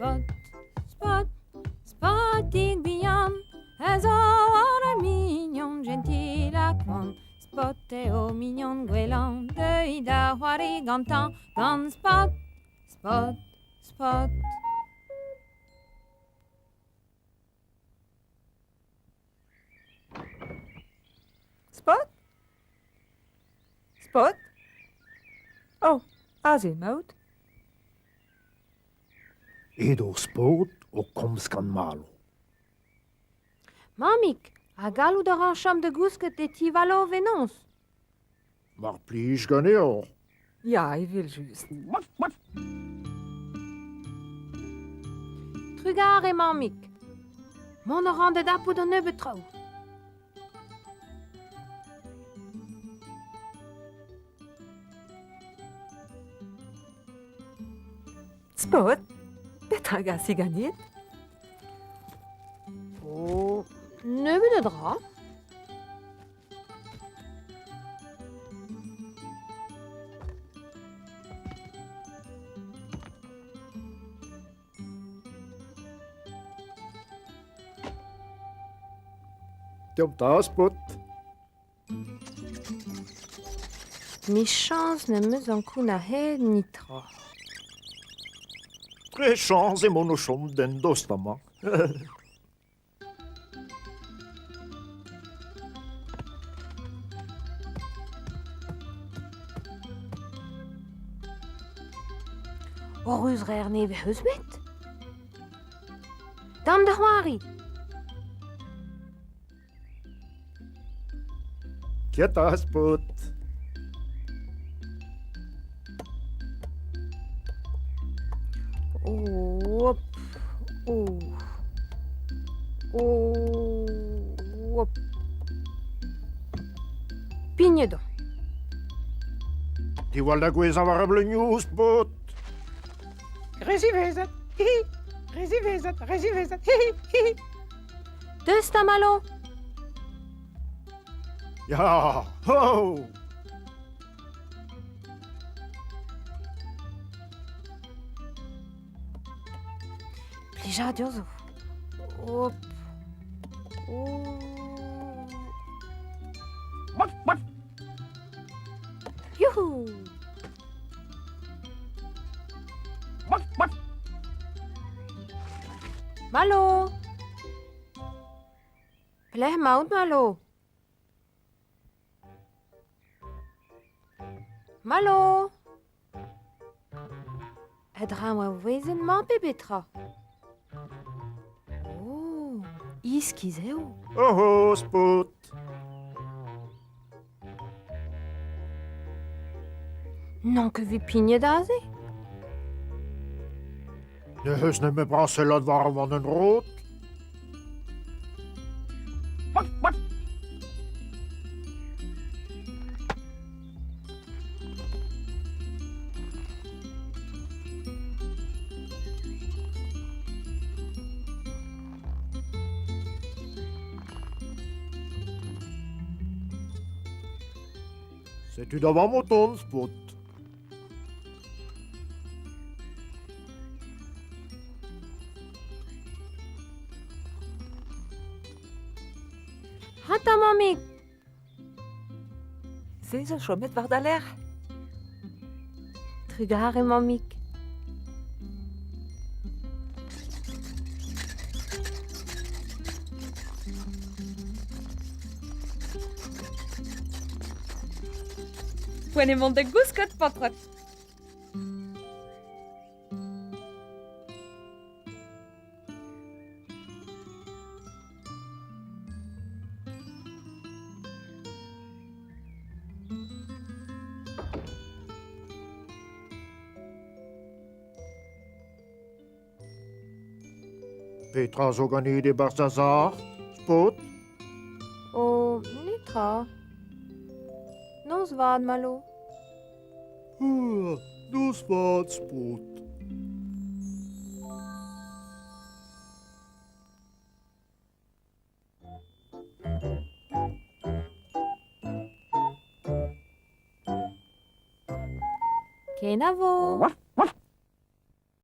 Spot, Spot, Spotig bihan, a zo ur mignon gentil ha koant. Spot eo mignon gwellañ, deuit da c'hoari gantañ gant Spot, Spot, Spot. Spot? Spot? Oh, aze emaout. Edo Spot o komz gant Malo. Mammig, ha gallout a ran chom da gousket e ti Valo fenoz? Mar plij ganeoc'h. Ya, evel-just. Trugarez, mammig. Mont a ran da dapout un nebeud traoù. Spot, petra a gasi ganit? Oh, nebeut a dra. Deomp 'ta, Spot. Michañs n'em eus ankounac'haet netra. Dre chañs emaon o chom den dost amañ. Hoc'h eus rer nevez eus bet? Dam da c'hoari! Keta, Spot! Hop, oh, oh, hop. Pignet on. Diwall da gouezhañ war ar bleunioù, Spot! Re ziwezhat, hihi! Re ziwezhat, re ziwezhat, hihi, hihi! Deus 'ta, Malo! Ya! Ho! Plijadur zo. Hop. Oh. Youhou! Malo! Pelec'h emaout, Malo? Malo! A-dreñv ar wezenn-mañ pe betra? Oh, iskis eo. Oh, Spot! N'on ket evit pignet aze. N'ec'h eus nemet brañsellat war an vandenn-rod. Setu da vamm o tont, Spot. Hata, mammig! Se zo chomet war da lerc'h. Trugarez, mammig. Poent eo mont da gousket, paotred. Petra zo ganit e-barzh da sac'h, Spot? Oh, netra. Noz vat, Malo. Noz vat, Spot. Kenavo!